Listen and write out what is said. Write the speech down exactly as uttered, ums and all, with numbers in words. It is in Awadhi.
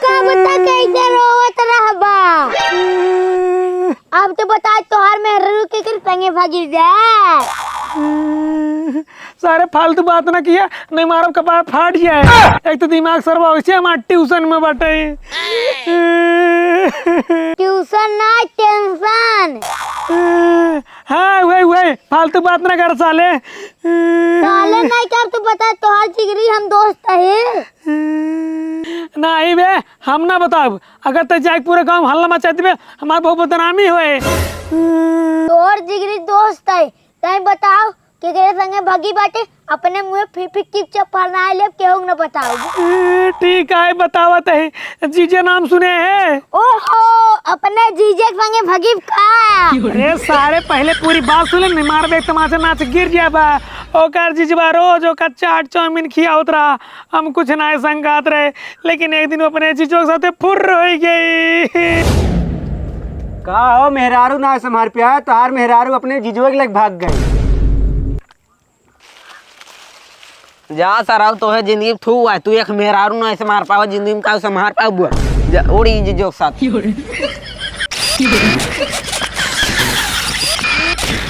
कब तक ऐसे रोवत रहबा? अब तो बता, तोहार मेहरारू केकर संगे भागी जाए? सारे फालतू बात ना किया, नहीं मारब कपार फाट जाए। एक तो दिमाग सरवा वैसे हमार ट्यूशन में बाटे। ट्यूशन ना, टेंशन। हाँ, वही, वही, फालतू बात ना कर साले। साले नहीं कर, तू बता, तोहार जिगरी हम दोस्त है। नहीं बे, हम ना बताब। अगर तै जाके पूरे गाँव में हल्ला मचा देबे, हमार बहुत बदनामी होए। तोर जिगरी दोस्त है, तै बताओ, केकरे संगे भगी बाटे, अपने मुँहे फिर फिर चुपचाप फरनाए लेब, केहू न बताओ। ए, ठीक है, बतावत है। जीजे नाम सुने है? ओहो, अपने जीजे के संगे भगी का? अरे सारे, पहले पूरी बात सुन ले, नहीं मारबे तमाचा नाच गिर जाबा। ओकर जिजवा रोज ओकर चाट चाउमीन खियावत रहा, हम कुछ ना संगात रहे, लेकिन एक दिन वो अपने जीजो के साथे फुर्र हो गई। का हो, मेहरारू ना संभार पाए, तोहार मेहरारू अपने जीजो के लग भाग गई। जा सराव, तोहे जिंदगी में थू हुआ है, तू एक मेहरारू ना संभार पावा, जिंदगी में का संभार पावा बुआ। जा, उड़ी जीजो के साथ।